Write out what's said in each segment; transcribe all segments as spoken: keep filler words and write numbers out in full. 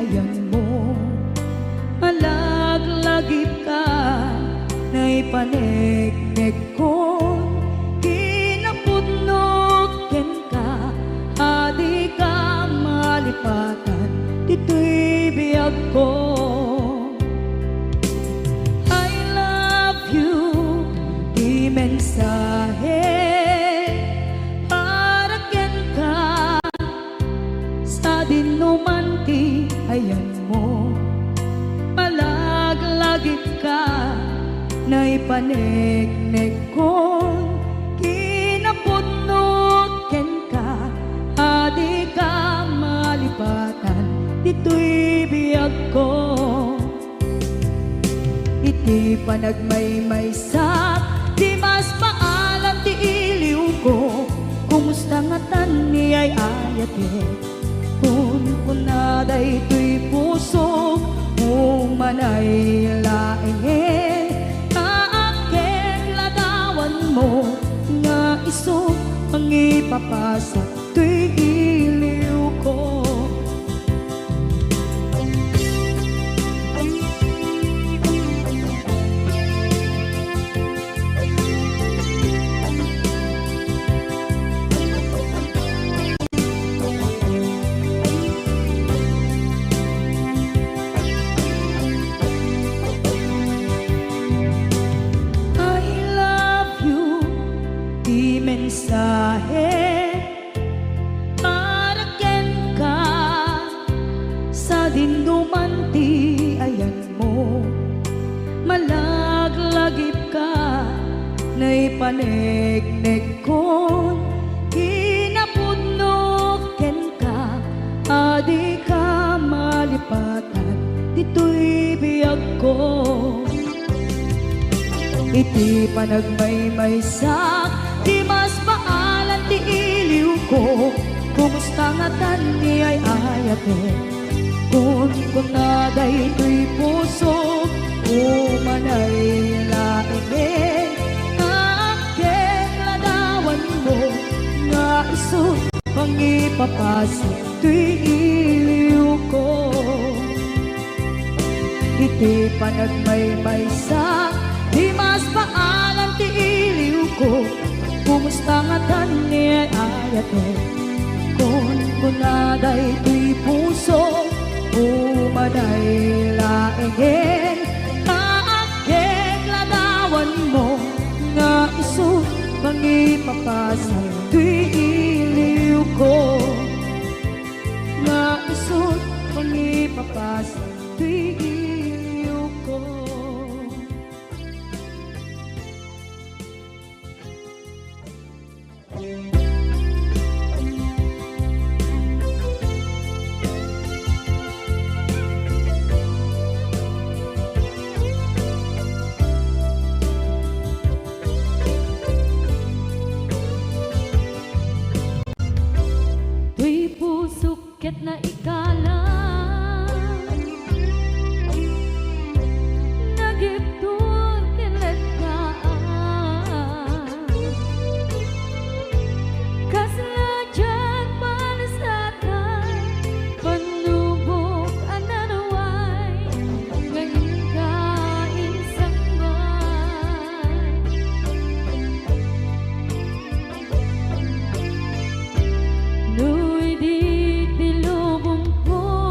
ayanmo. Malaglagipka, naipaneknekkon, kinapudnok kenka, a dika malipatan ditoy biagko. I love you, ti mensahe para kenka. Sadin no man ti ayanmo, malaglagipka, naipaneknekkon, kinapudnok kenka, a dika malipatan ditoy biagko. Iti panagmaymaysak, dimas paalan ti iliwko. Kumusta ngatan ni ay-ayatek? Kunkuna daytoy pusok, umanay laengen. Naakkek ladawanmo nga isu mangipapasak toy iliwko. I love you, ti mensahe para kenka. Sadin no man ti ayanmo, malaglagipka, naipaneknekkon, kinapudnok kenka, a dika malipatan ditoy biagko. Iti panagmaymaysak, dimas paalan ti iliwko. Kumusta ngatan ni ay-ayatek? Kunkuna daytoy pusok, umanay laengen. Naakkek ladawanmo nga isu mangipapasak toy iliwko. Iti panagmaymaysak, dimas paalan ti iliwko. Kumusta ngatan ni ay-ayatek? Kunkuna daytoy pusok, umanay laengen. Naakkek ladawanmo nga isu mangipapasak toy iliwko. Nga isu mangipapasak toy iliwko. Toy pusok ket naikalang, nagiptur ken letkaan. Kasla diak palasatan, pannubok a naruay, nga inka insangbaw. No idi ti lubongko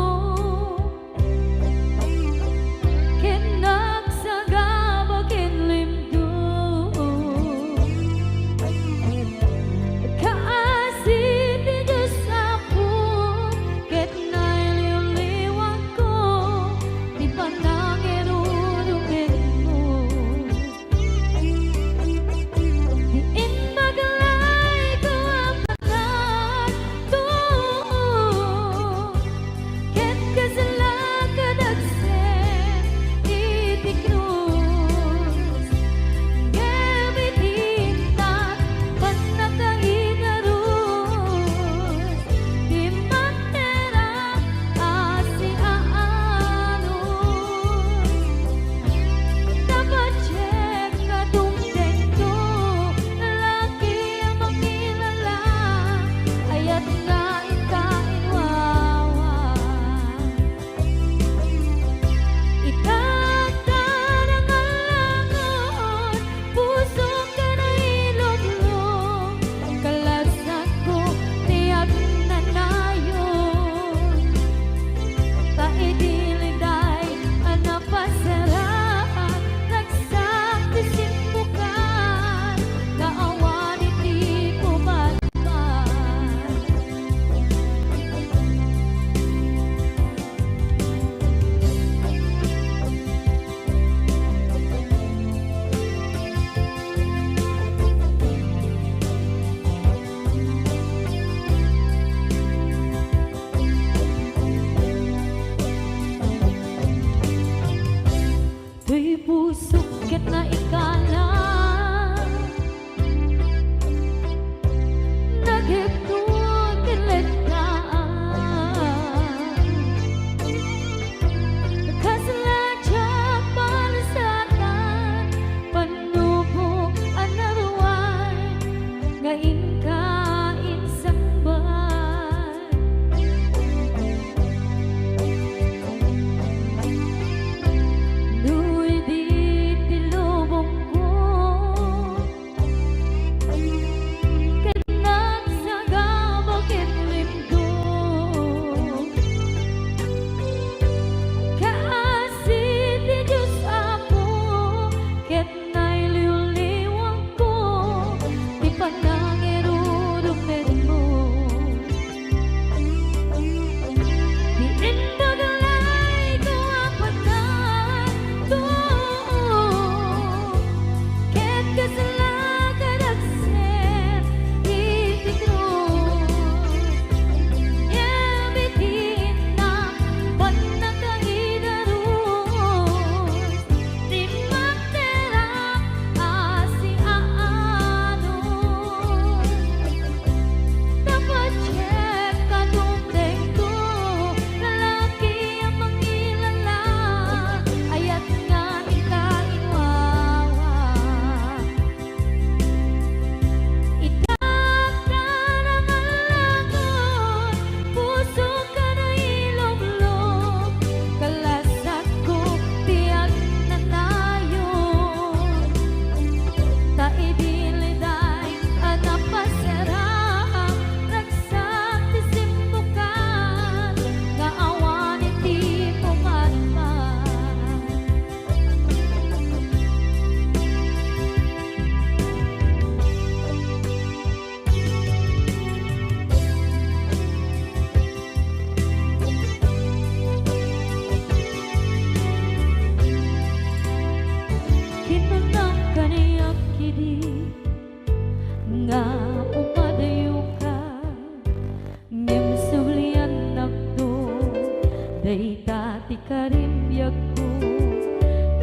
Dayta ti karimbiagko,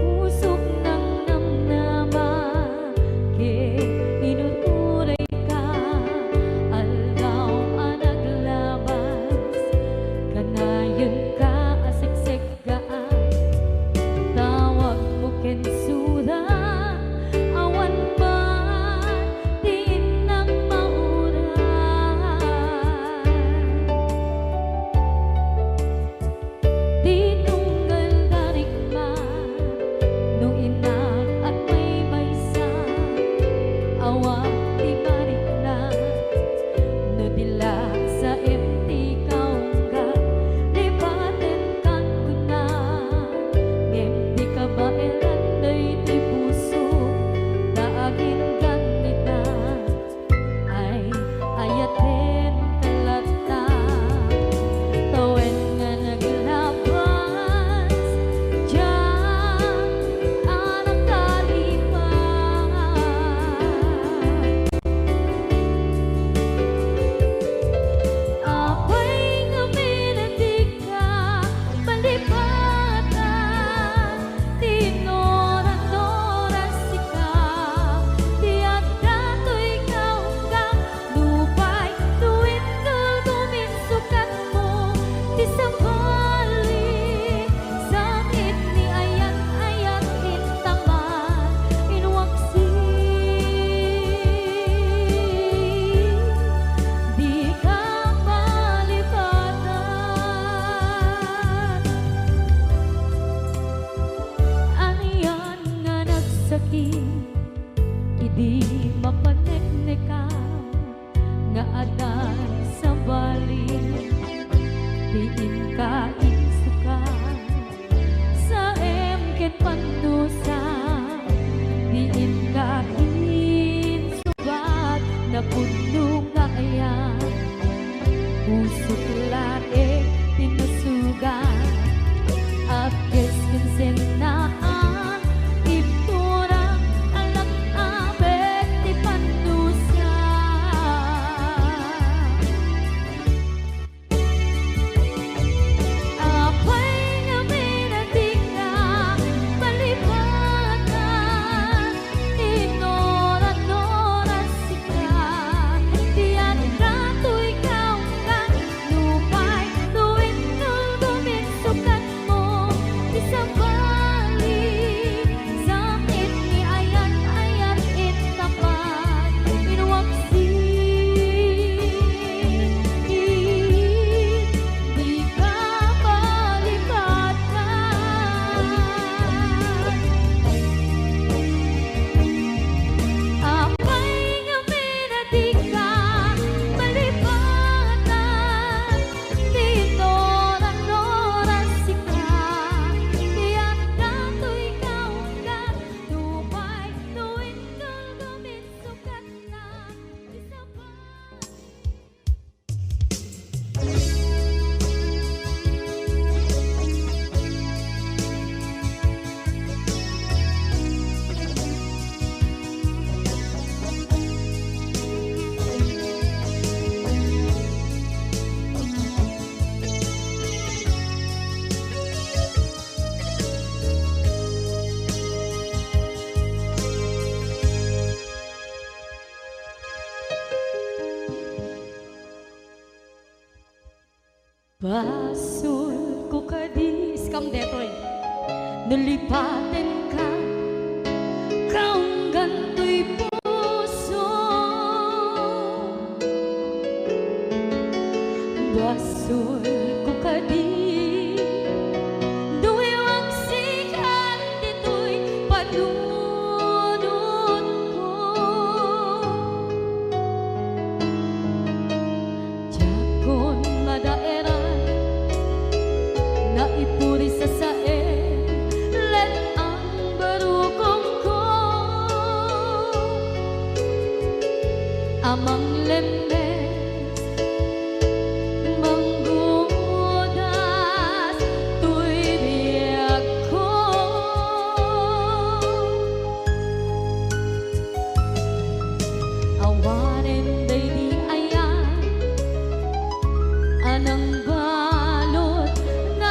pusok nangnamnama, ket inuray ka, aldaw a naglabas, kanayon ka a seksek gaan, tawagmo ken sura, awan man ti innak mauray. Ti tunggal darikma, no innak agmaymaysa, awan ti marikna, no di la saem ti kaungga, lipatenkan kuna, ngem ti kabaelan daytoy puso, ta aginggan ita. Ay, ayatenka latta, tawen nga naglabas, diak a nakalipat. Apay ngamin a dika malipatan? Ti inuran-uran sika, ti adda toy kaunggam, nupay no indulgom insukatmo, ti sabali, sangit ni ayat-ayat intaman, inwaksi, dika malipatan. Anian nga nagsakit idi mapaneknekam nga adda sabali ti inka insukat, saem ken pannusa ti inka insukat, napudno nga ayat. Pusok laeng ti nasugat, apkes ken sennaan, ibtura, alak-abet ti pannusa. Apay ngamin a dika malipatan? Inuran-uran sika, ti adda toy kaunggam, nupay no indulgom insukatmo, ti sabali, sangit ni ayat-ayat intaman, inwaksi, dika malipatan. Apay ngamin a dika malipatan? Inuran-uran sika, ti adda toy kaunggam, nupay no indulgom insukatna, ti sabali. Basolko kadi, iskam detoy. Nalipatenka, kaunggan toy puso. Basolko kadi, no iwaksikan ditoy panunotko. Diakon madaeran, naipuri sasaen, let-ang barukongko a manglemmes, manggudas toy biagko. Awanen daydi ayan a nangbalud nga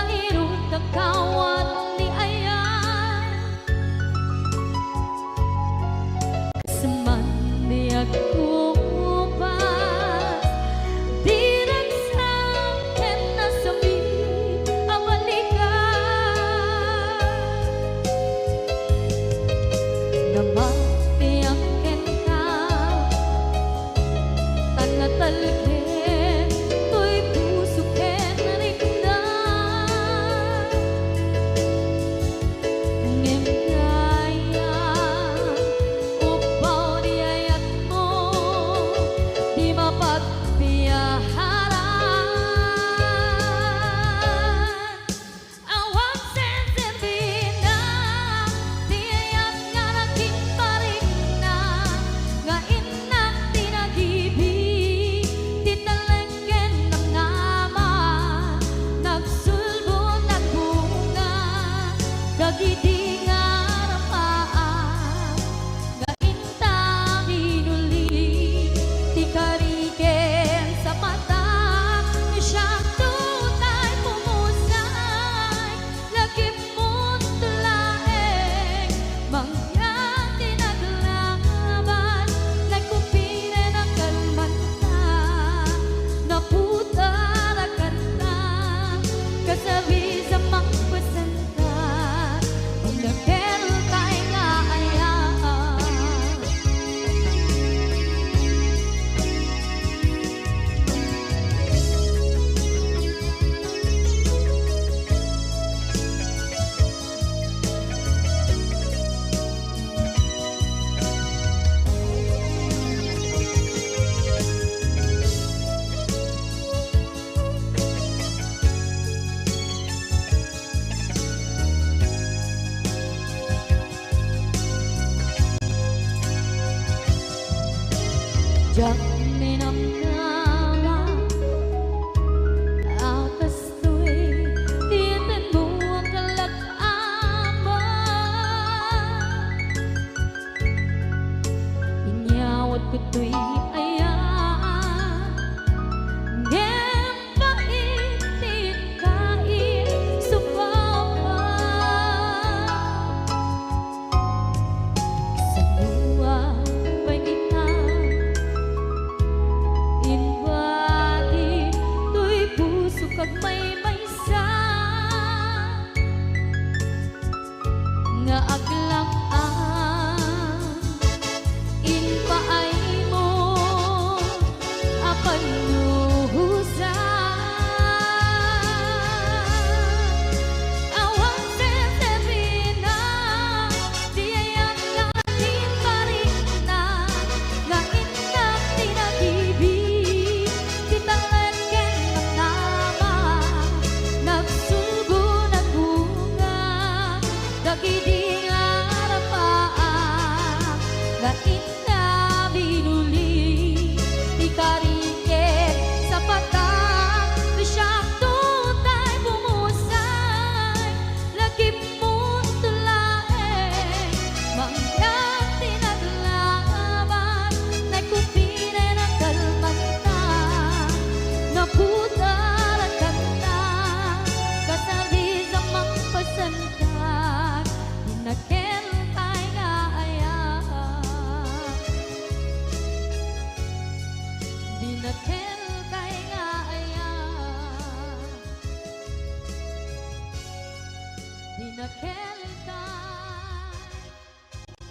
Raquel Tay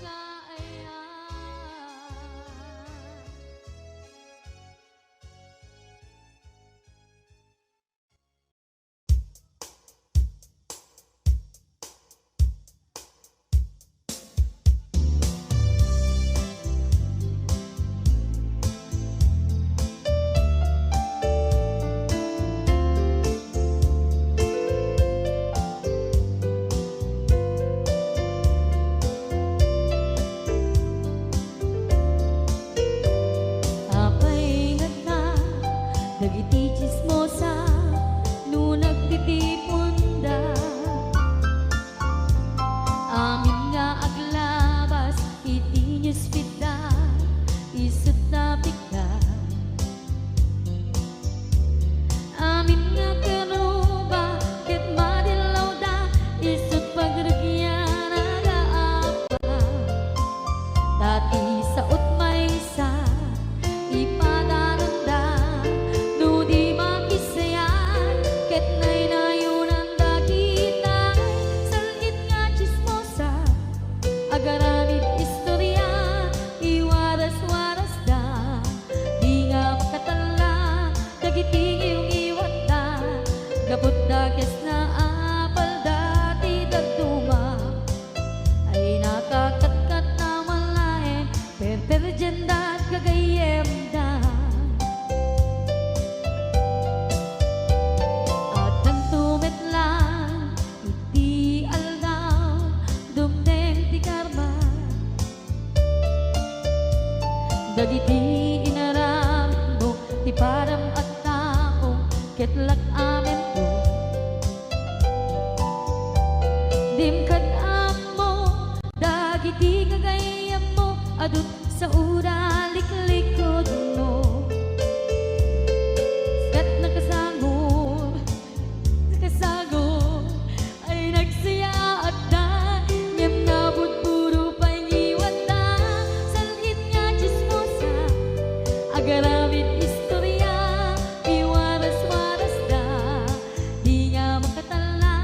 nga ayan. Apay ngata dagiti chismosa no nagtitiponda? Amin nga aglabas iti newsfeed da, isut' napikda. Amin nga karuba ket madillawda, isut' pagrugian a gaapa. Ta ti sao't maysa, ipadananda, no di makisayat, ket naynayonanda kitay, sal-it nga chismosa, agaramid istoria, iwaras-warasda, di nga makatella, dagiti ngiwngiwatda, gapu ta kes nga apalda ti dadduma. Ay nakakatkat a malaem, perperdianda gagayyemda. Addanto met laeng iti aldaw, dumteng ti karma. Dagiti inaramidmo ti padam a tao, ket lak-amento. Dim kad-ammo dagiti gagayyemmo, adu saoda liklikudmo. Ket nakasango, nakasango, ay nagsayaatda, ngem nabudbudo pay ngiwatda, sal-it nga chismosa, agaramid istoria, iwaras-warasda, di nga makatella,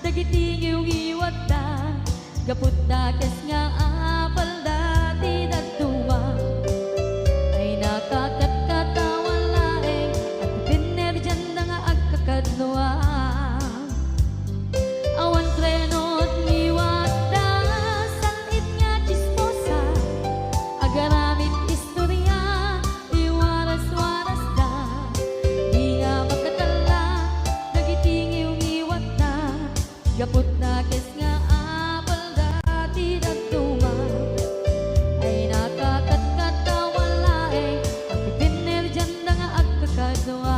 dagiti ngiwngiwatda, gapu ta kes nga apalda ti dadduma. Ay nakakatkat a malaeng, agpipinnerdianda nga agkakadua. Awan treno ti ngiwatda, sal-it nga chismosa, agaramid istoria, iwaras-warasda, di nga makatella, dagiti ngiwngiwatda, gapu ta kes nga apalda ti dadduma. Ay nakakatkat a malaeng, agpipinnerdianda nga agkakadua.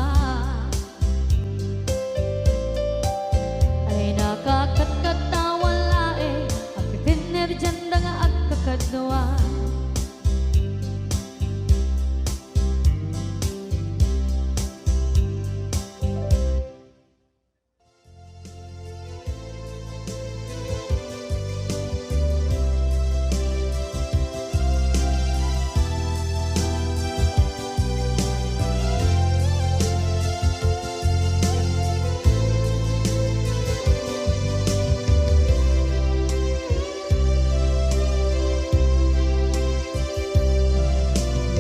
Ay nakakatkat a malaeng, agpipinnerdianda nga agkakadua.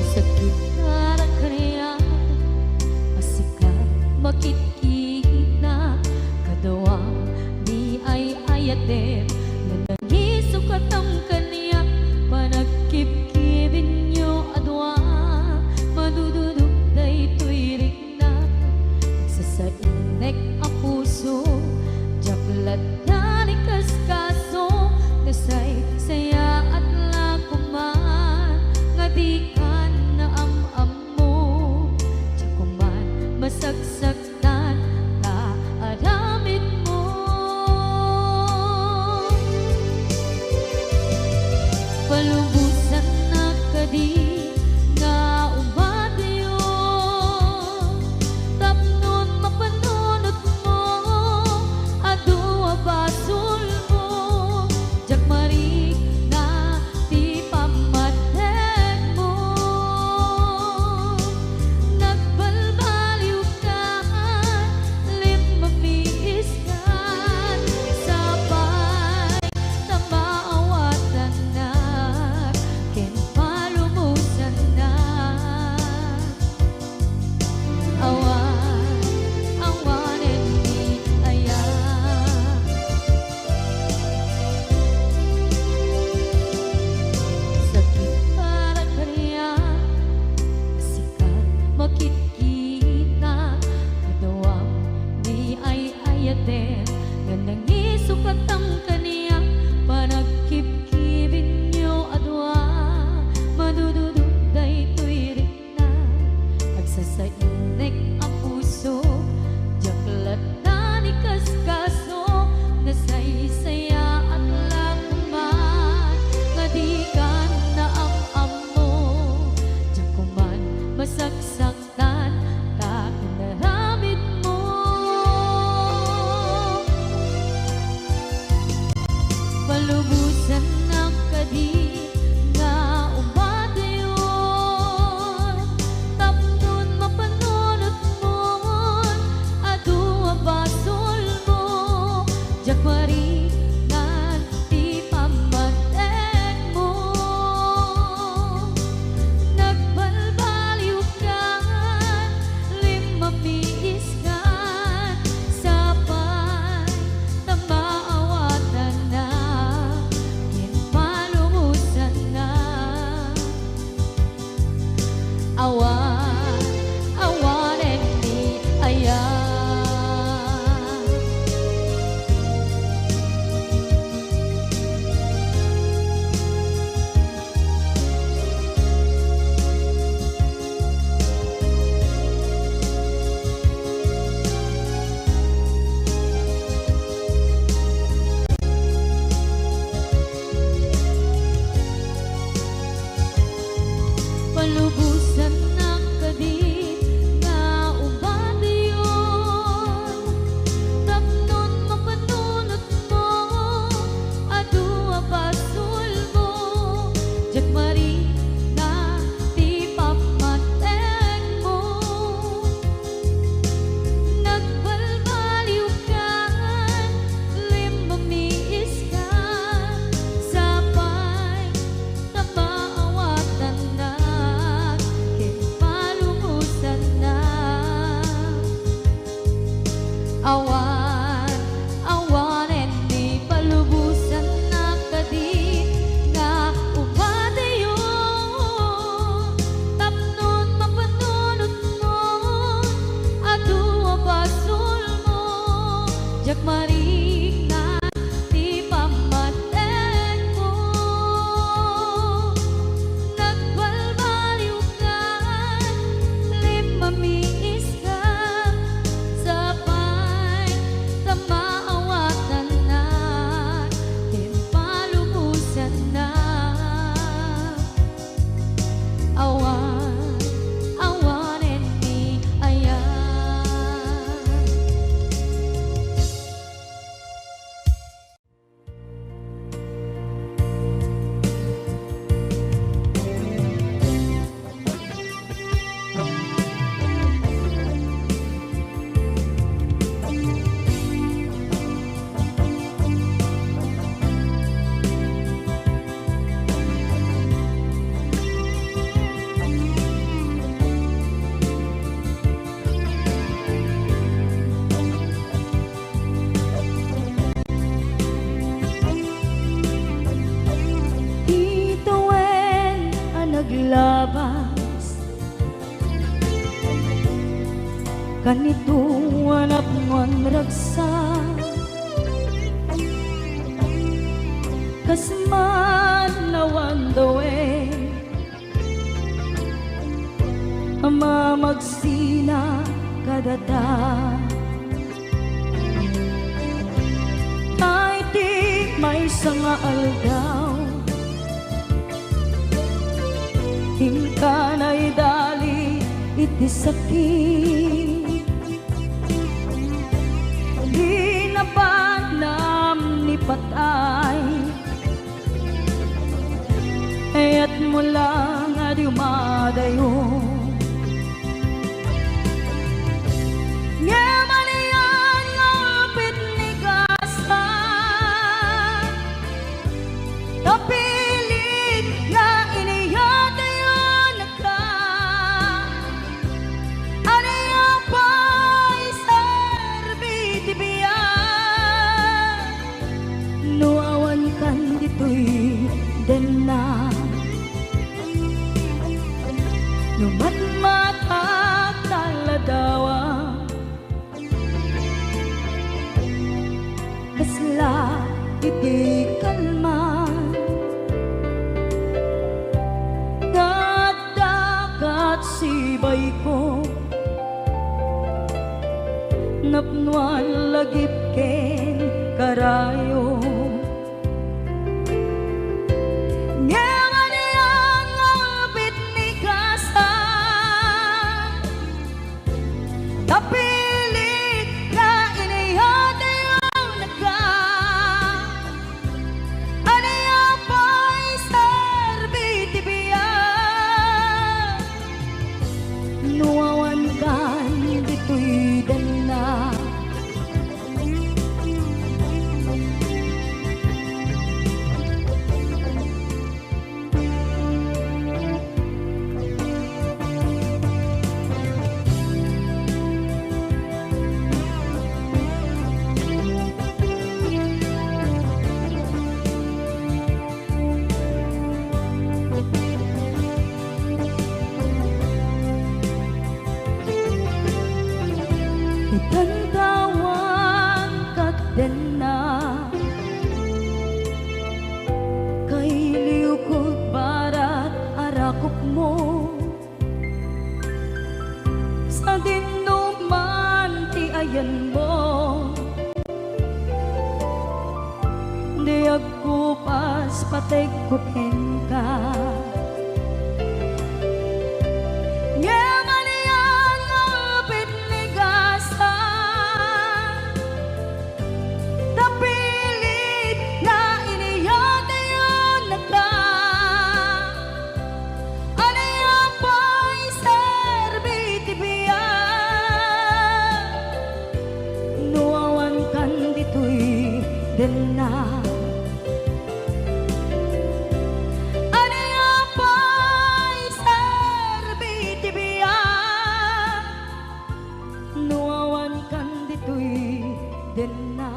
Sakit para kaniak, a sika makitkita, kadua ni ay-ayatem, nga nangisukatam kaniak, panagkibkibinyo a dua, madududok daytoy rik- na, sasainnek a puso, diak lattan ikaskaso, nasaysayaat la koman, nga dikan naam-ammo, diak koman masaksaktan ta aramidmo. Palubosannak kadi nga umadyo tapnon mapanunotmo, adu a bas Parikna ti pammatenko, nagbalbaliwkan, limmamiiska, sapay ta maawatanna ti palubosanna. Awan, awanen ni aya. Itawen a naglabas, kanito a napnuan ragsak, kas man awan dawen a mamagsina kadata. Tay ti maysa nga aldaw, inka naidali iti sakit. Di napanam ni patay, kayatmo lang a dumadayo. Ngem ania nga upit ni gasa, napilit nga iniyatayonka. Ania pay serbi ti biag no awan kan ditoy denna? No matmatak ta ladawa, kasla iti kalman nga adda kat sibayko, napnoan lagip ken karayo. Ngem ania nga upit ni gasa, napilit nga iniyatayonka. Ania pay serbi ti biag no awan kan ditoy denna? Itan ta awan kat denna, kailiwko barat a rakupmo. Sadin no man ti ayanmo, di agkupas pategko kenka. Ngem ania nga upit ni gasa, napilit nga iniyatayonka. Ania pay serbi ti biag no awan kan ditoy denna? Ania pay serbi ti biag no awan kan ditoy denna?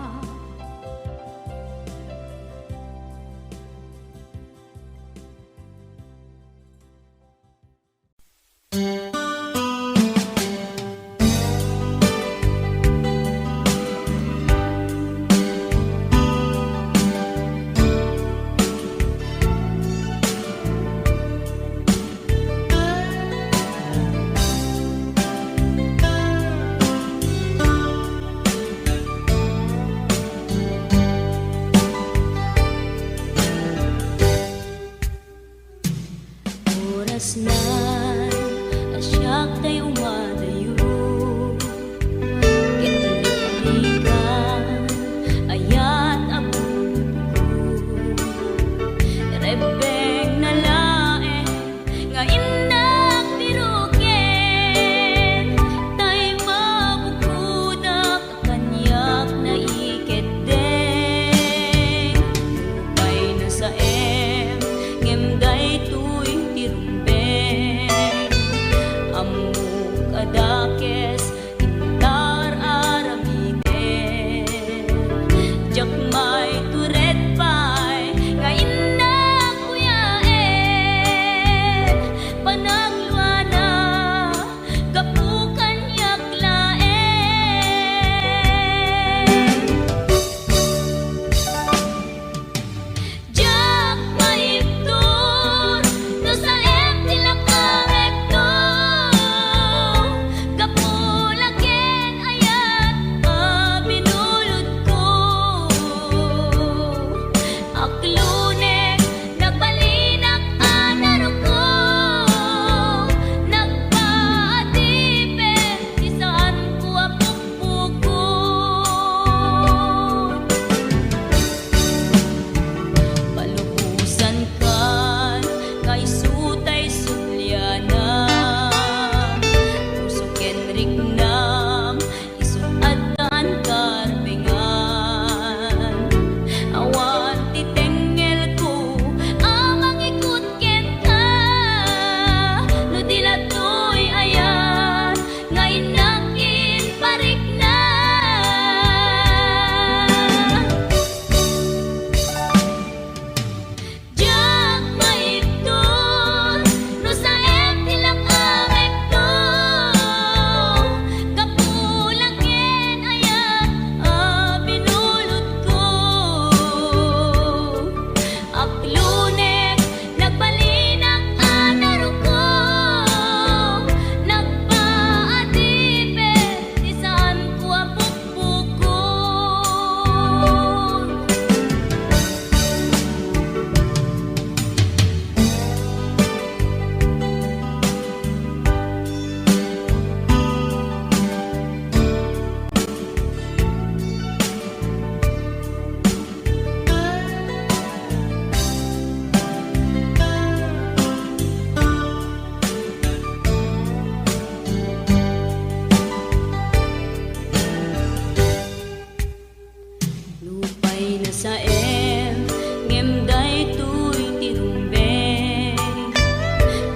Saem, ngem daytoy ti rumbeng.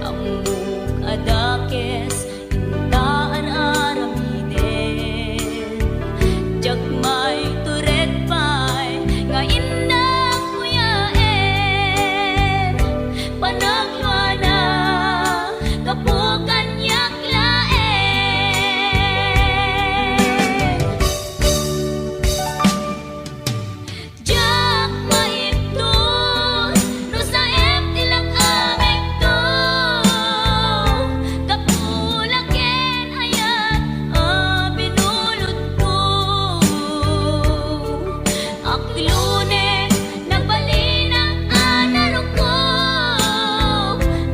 Ammok a dakes inta ar-aramiden. Diak maitured pay nga innak kuyaen. Panagluana, gapu kaniak laeng. Diak maibtur no saem ti lak-amekto. Gapu la ken ayat a binulodko. Aklone, nabalinak a naruko.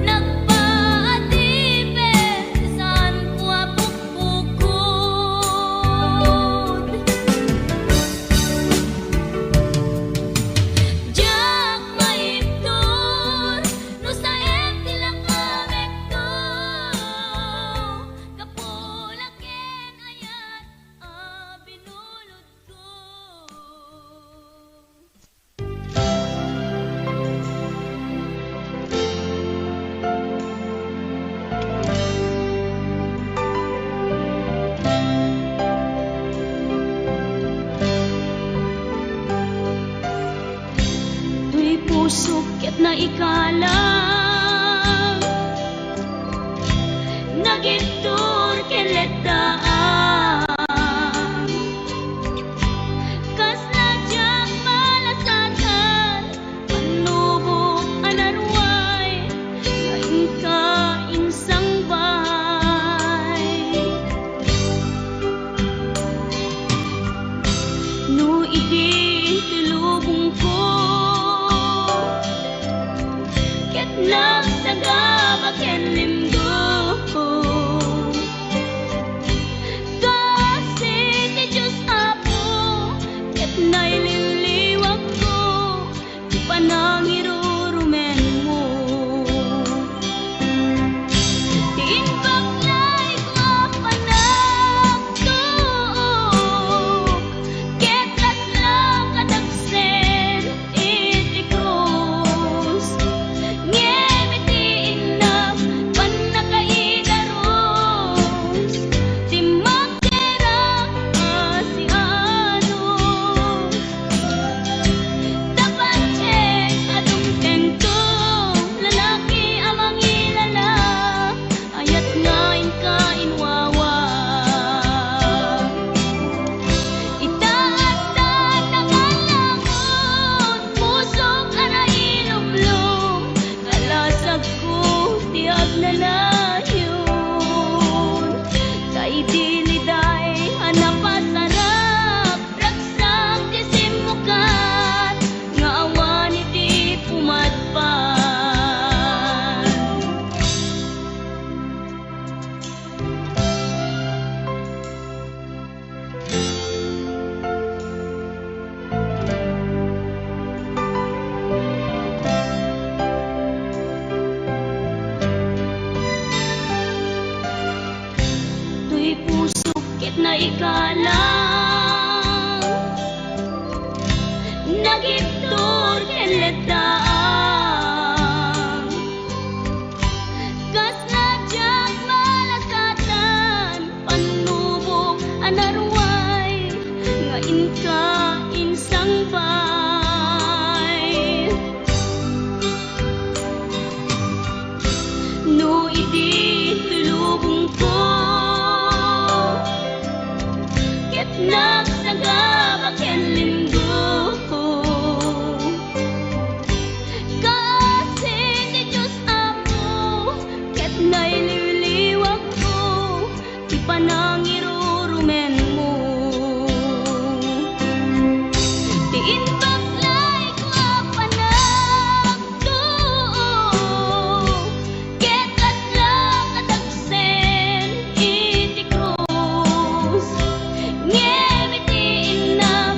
Nagpaatipet, saanko a pukpukod. Diak maibtur no saem ti lak-amekto. Gapu la ken ayat a binulodko. Toy pusok ket naikalang, nagibtur ken leddaan. Kasla diak malasatan, pannubok a naruay, nga inka insangbay. No idi ti lubongko, ket nagsagaba ken limgo. Kaasi ti Dios, Apo, ket nailiwliwakko ti panangirurumenmo. Ti imbag layko a panagtuok, ket lasla kadagsen iti krus. Ngem iti innak, pannakaigarus, timmakder a siaanus. Tapatien a dumtengto, lalaki a mangilala, ayat nga inka inwawa. Ita adda nakalangon, pusok a nailumlom, kalasagko ti agnanayon. Kaidiliday a napasarap, ragsak ti simmukat nga awan iti pumadpad. Toy pusok ket naikalang, nagibtur ken leddaan. Kasla diak malasatan, pannubok a naruay, nga inka insangbay. No idi ti lubongko, ket nagsagaba ken limgo. Kaasi ti Dios, Apo, ket nailiwliwakko ti panangirurumenmo. Ti imbag layko a panagtuok, ket lasla kadagsen iti krus. Ngem iti innak,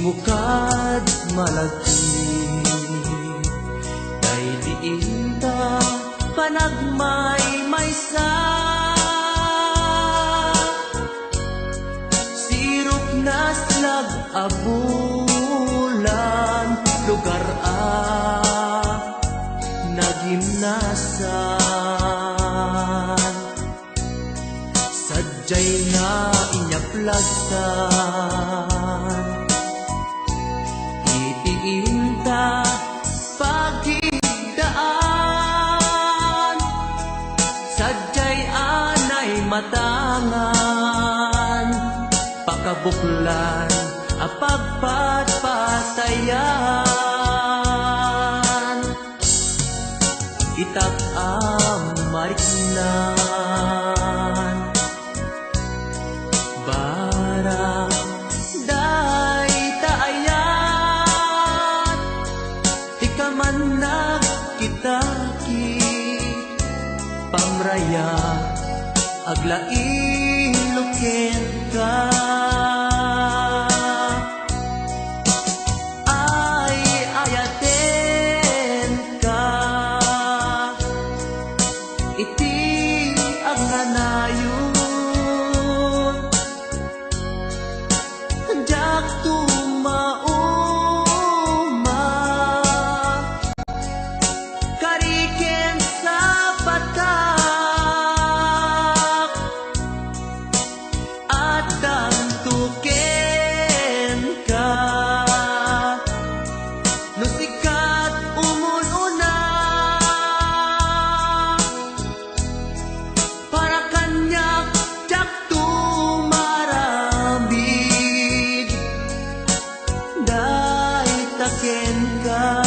Bukad malagip, daydi inta panagmaymaysa. Sirupnas lag a bulan, lugar a nagimnasan. Sadiay nga inyaplastan iti inta pagidaan. Sadiay anay matangan, pakabuklan a pagpatpatayan. Itak a mariknan, barang dayta ayat, ti kaman nagkitaki, pamrayat, aglailo kenka. Ay, ayatenka iti agnanayon. Diak tumauma, kari ken sapatak. Addanto kenka, no sika ti umun-una. Para kaniak, diakto maaramid, dayta kenka.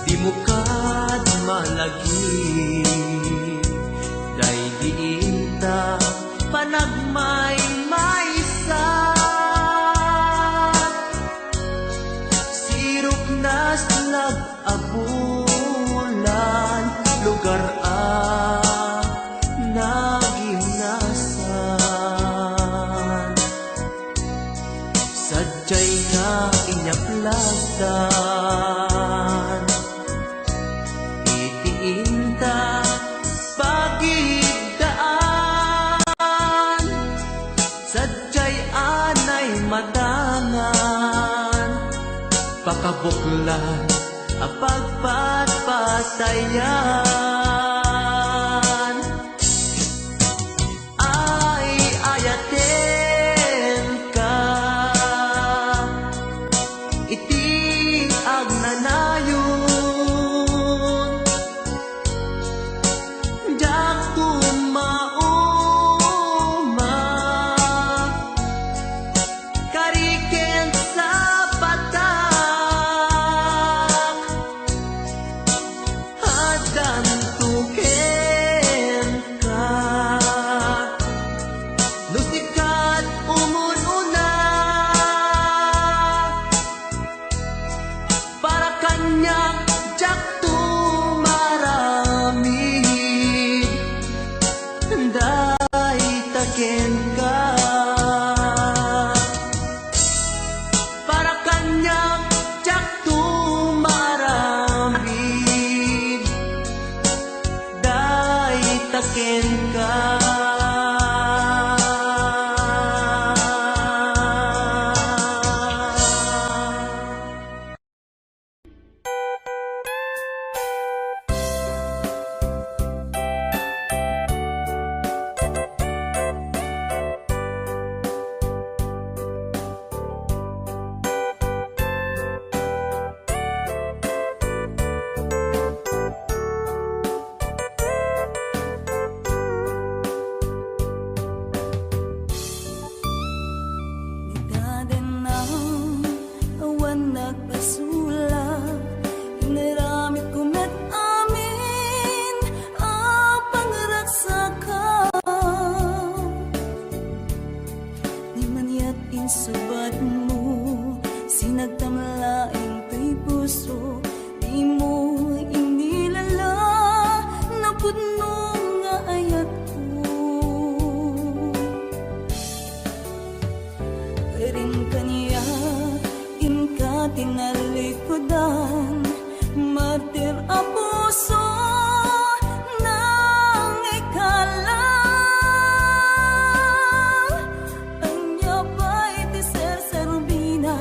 Dimo kad malagip, daydi inta panagmaymaysa. Sirupnas lag a bulan, lugar a nagimnasan. Sadiay nga inyaplastan iti inta pagidaan. Sadiay anay matangan, pakabuklan a pagpatpatayan. Ay, ayatenka iti agnanayon. Diakto mauma, kari ken sapatak. Addanto kenka, no sika ti umun-una. Para kaniak, diakto maaramid, dayta kenka. Para kaniak, diakto maaramid, dayta kenka. Tinalikudan, martir a puso, nangikala. Ania pay ti serserbina,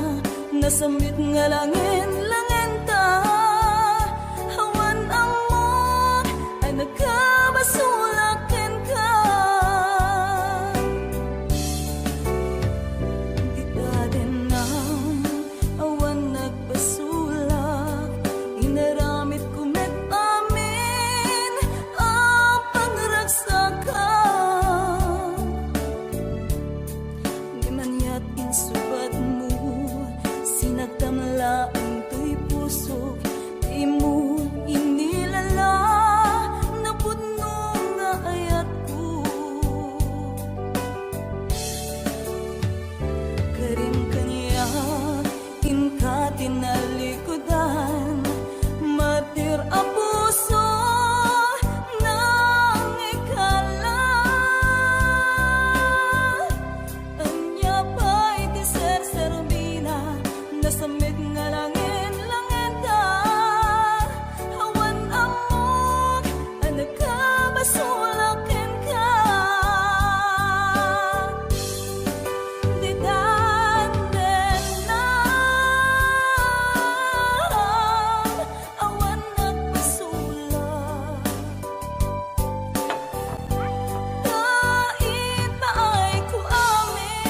nasambit nga langen-langenta. Awan ammok a nakabasolak kenka. Dita denam, awan nagbasolak, inaramidko met amin a pangragsakak. Ngem aniat insubadmo, sinagtam laeng toy pusok, dimo inilala napudno nga ayatko. Karim kaniak, inka tinalikudan, martir a puso, nangikala. Ania pay ti serserbina, nasambit nga langen-langenta. Awan ammok a nakabasolak kenka. Ditan denam, awan nagbasolak. Ta ipaayko amin.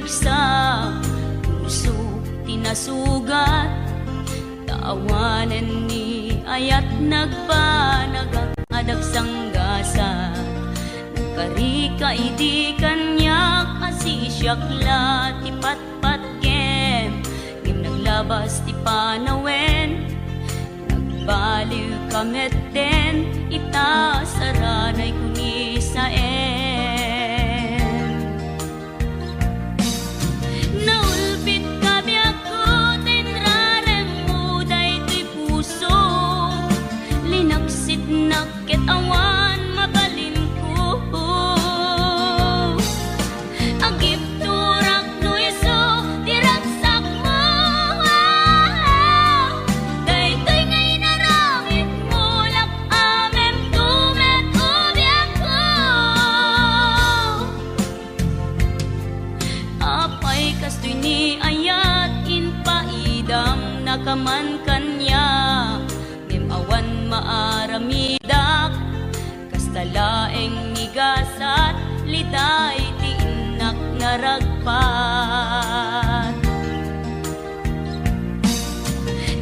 Sa puso ti nasugat, ta awanen ni ayat nagbanagak a dagsanggasat. Nagkarika idi kaniak a sisiak la ti patpatgem, ngem naglabas ti panawen. Nagbaliwka metten ita saranay kunisaem. Naulpitka biagko ta inraremmo daytoy puso. Linaksitnak ket awan mabalinko. Agibturak no isu ti ragsakmo. Daytoy nga inaramidmo, lak-amemto met, o biagko. Apay kastoy ni ayat, impaidamnaka man kaniak, ngem awan maaramidak. Kasta laeng ni gasat, liday ti innak naragpat.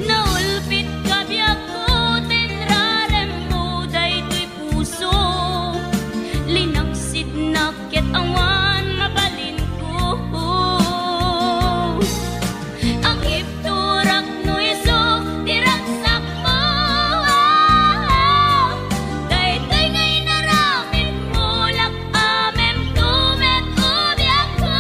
Naulpitka biagko ta inraremmo daytoy puso. Linaksidnak ket awan mabalinko. Agibturak no isu ti ragsakmo. Daytoy nga inaramidmo, lak-amemto met, o biagko.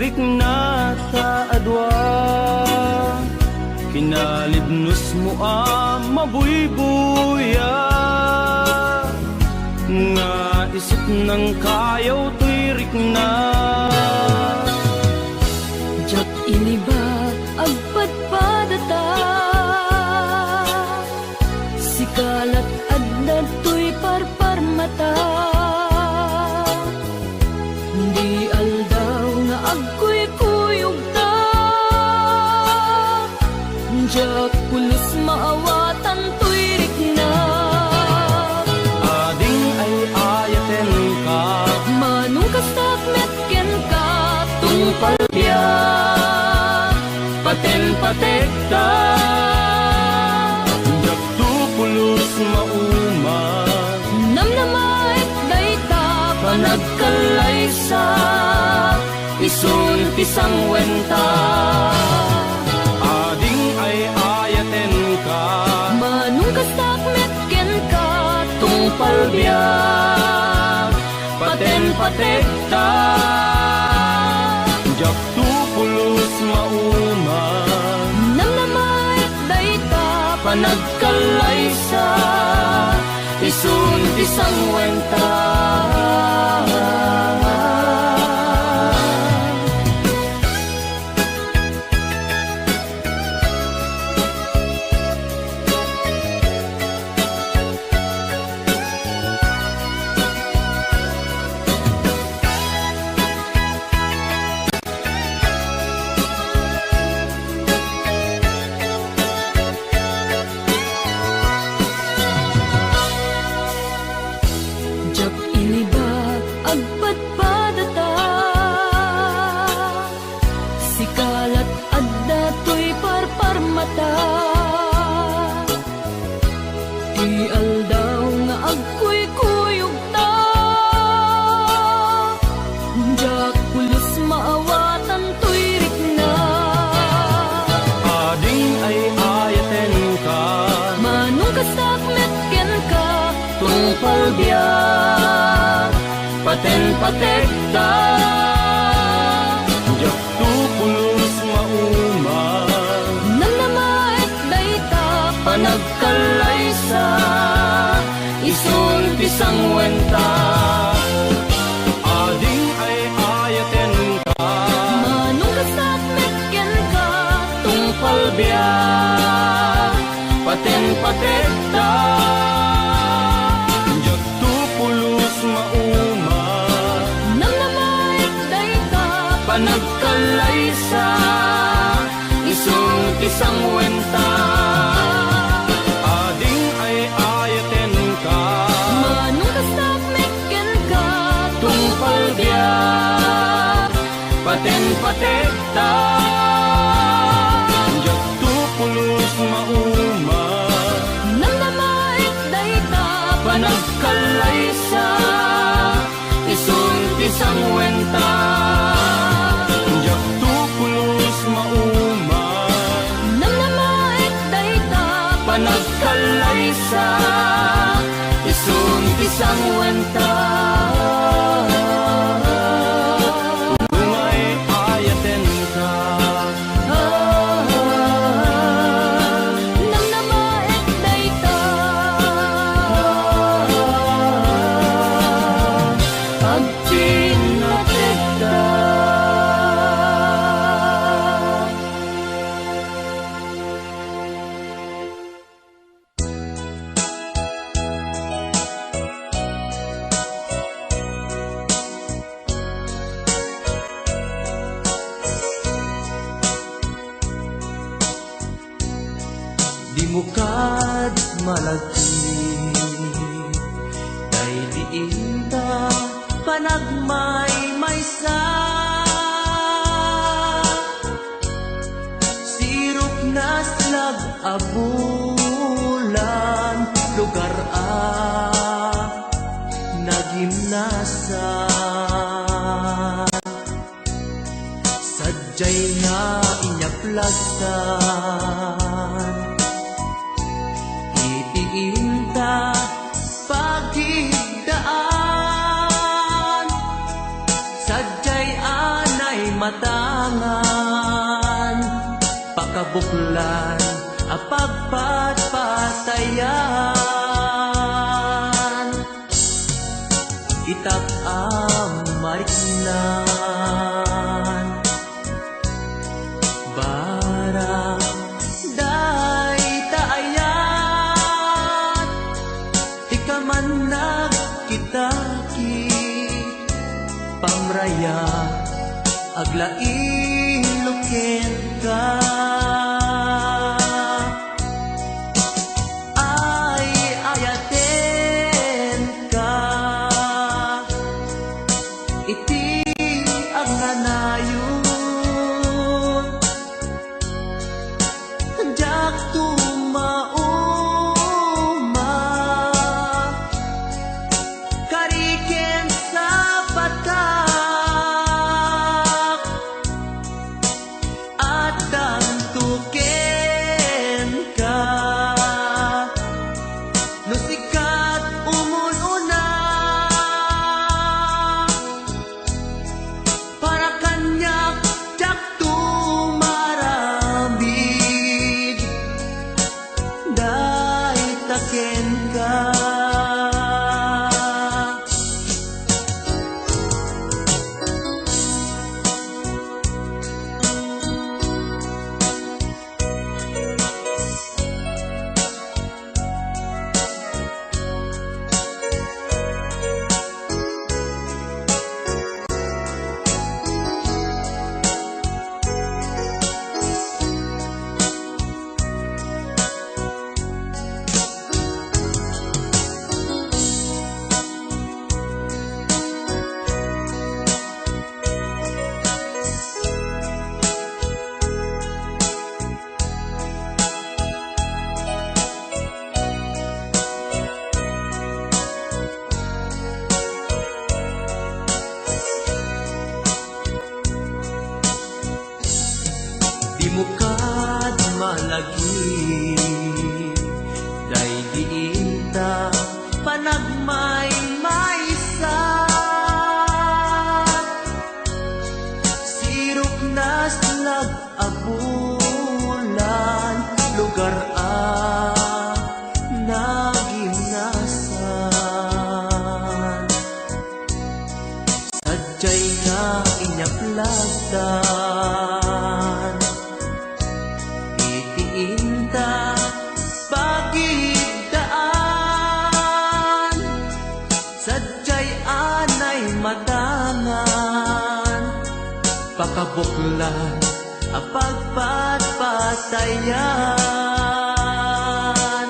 rikna ta adua kinalibnosmo a mabuybuya, nga isut nangkayaw toy rikna. Diak iniba, agpadpadata. Sika lat adda toy parparmata. Di aldaw nga agkuykuyogta. Diak pulos maawatan toy rikna. Ading ay-ayatenka. Manong kastak met kenka, tungpal biag, paten pategta. Diakto pulos mauma. Namnamaek dayta panagkallaysa, isun ti sangwenta. Ading ay-ayatenka. Manong kastak met kenka, tungpal biag, paten pategta. Diakto pulos mauma. Namnamaek dayta panagkallaysa, isun ti sangwenta. Diak iniba, agpadpadata. Sika lat adda toy parparmata. Ti aldaw nga agkuykuyogta, diak pulos maawatan toy rikna. Ading ay-ayatenka. Manong kastak met kenka, tungpal biag, paten pategta. Diakto pulos mauma. Namnamaek dayta panagkallaysa, isun ti sangwenta. Ading ay-ayatenka. Manong kastak met kenka, tungpal biag, paten pategta. Diakto pulos mauma. Namnamaek dayta panagkallaysa, isun ti sangwenta. Ading ay-ayatenka. Manong kastak met kenka, tungpal biag, paten pategta. Diakto pulos mauma. Namnamaek dayta panagkallaysa, isun ti sangwenta. Diakto pulos mauma. Namnamaek dayta panagkallaysa, isun ti sangwenta. Ungay ayatenka. Namnamaek dayta. Agpinnategta. Dimo kad malagip, daydi inta panagmaymaysa. Sirupnas lag a bulan, lugar a nagimnasan. Sadiay nga inyaplastan iti inta pagigdaan. Sadiay anay matangan, pakabuklan a pagpatpatayan. Itak a mariknan, barang dayta ayat, ikaman nagkitaki, pamraya, aglailo kenka. Ay, ayatenka iti agnanayon. Diak tumauma, kari ken sapatak, addanto kenka. No sika ti umul-una, para kaniak, diak tumaramid, dayta kenka. Dimo kad malagip, daydi inta panagmaymaysa. Sirok na slag a bulan, lugar a nagimnasan. Sadiay nga inyaplag tan iti inta pagid daan. Sadiay anay matangan, pakabuklan a pagpatpatayan.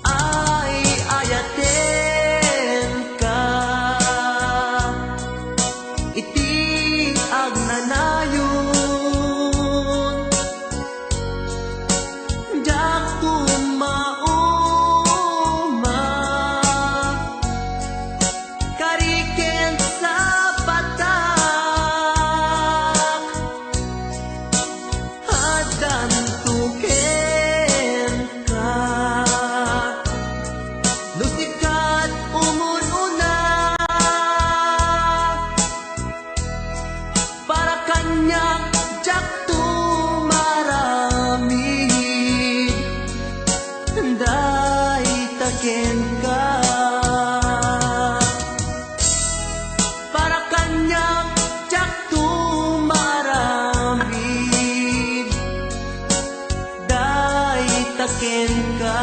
Ay, ayatenka iti agnanayon. Diak tumauma, kari ken sapatak, addanto kenka. No sika ti umul-una, para kaniak, diak tumaramid, dayta kenka. Para kaniak, diak tumaramid, dayta kenka.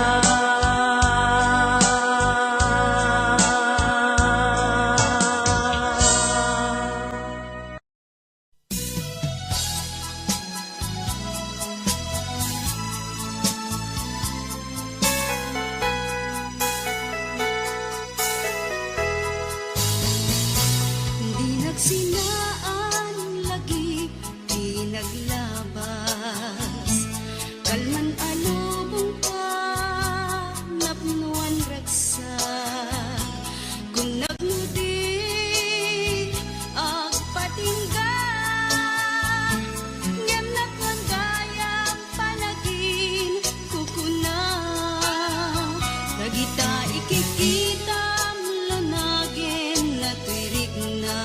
Di nagsinaan lagi ti naglabas. Kalman a lubong ta, napnoan ragsak. Kunnak no di agpatingga, ngem napnoan gayam panaginkukuna. Dagita ikikitam, lanagen, natuy rikna.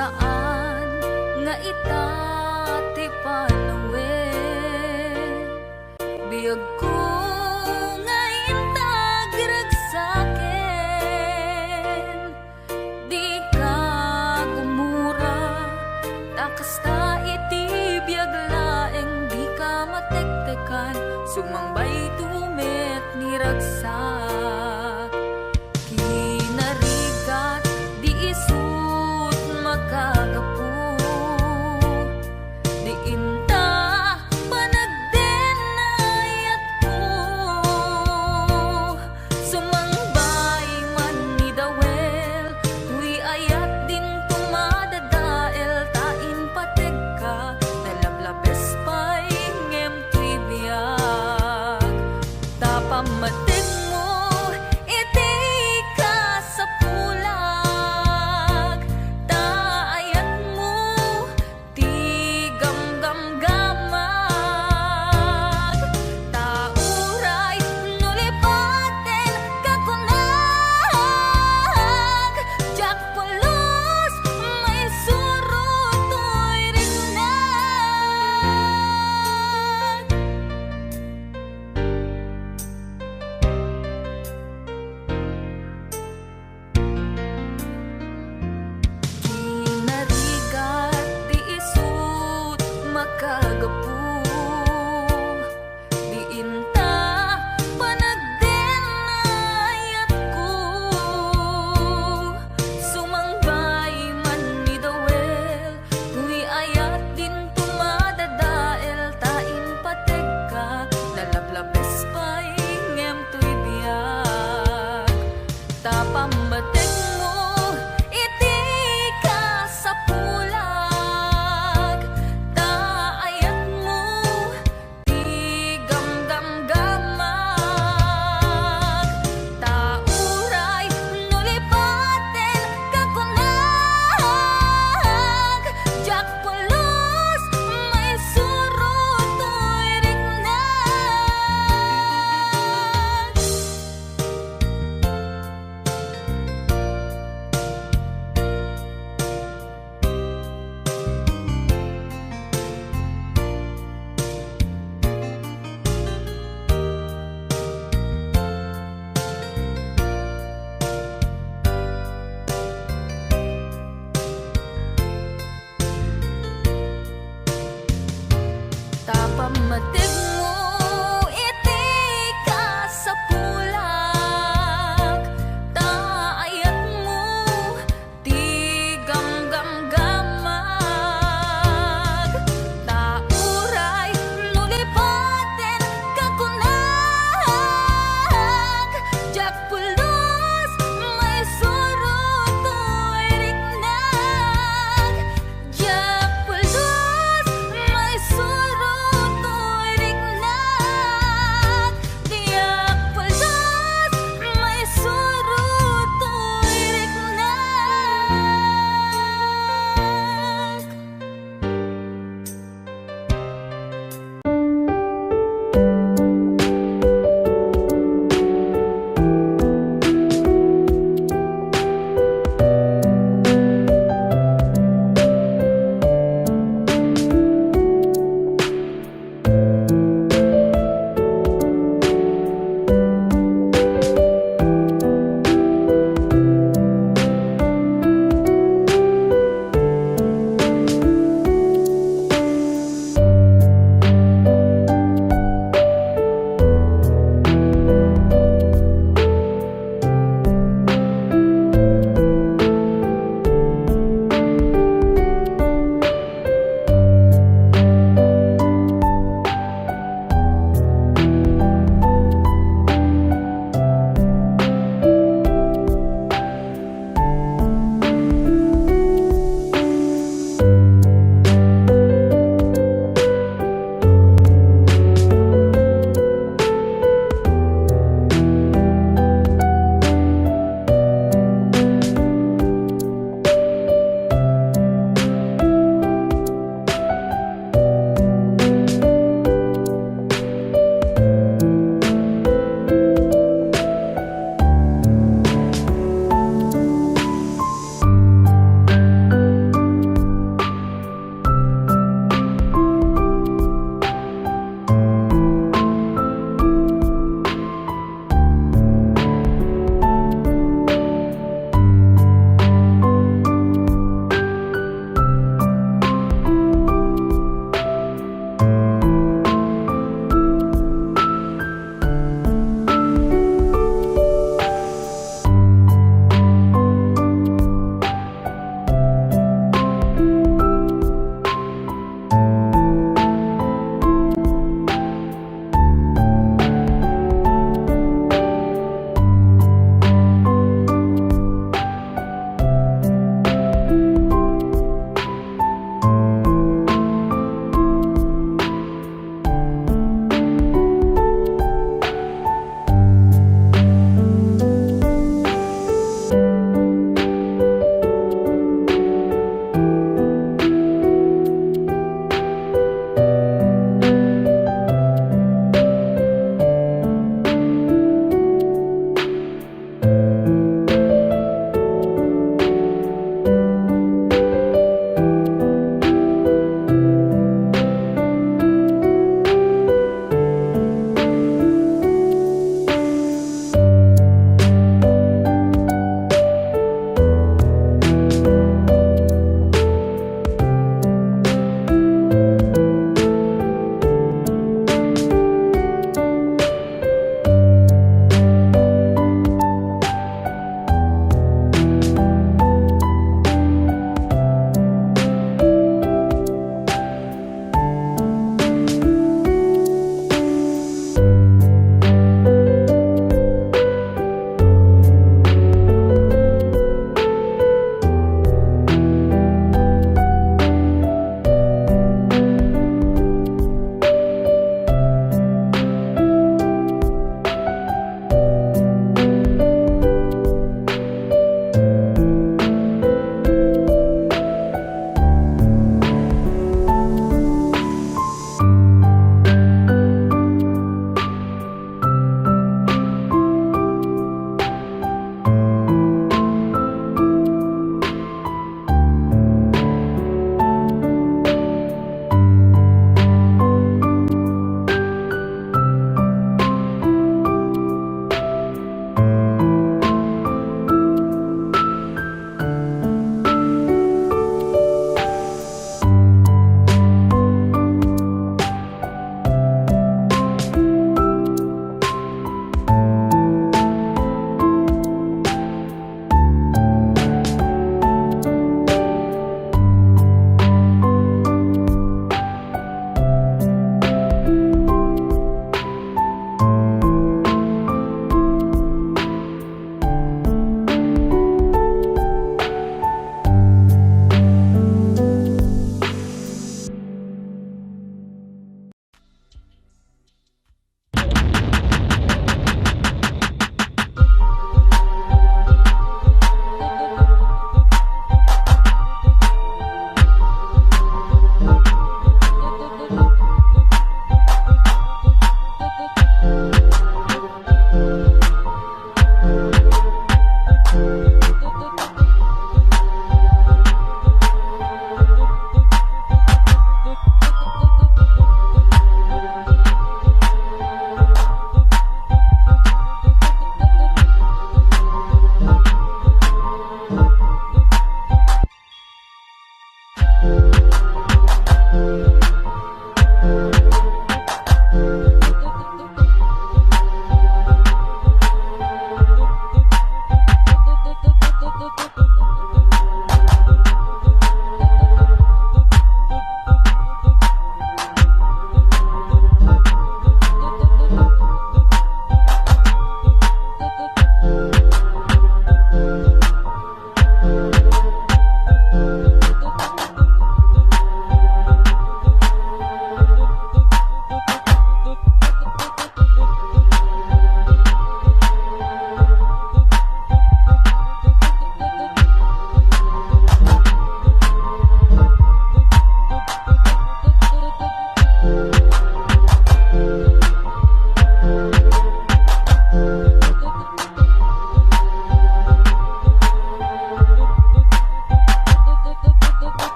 Saan nga ita ti panawen, biagko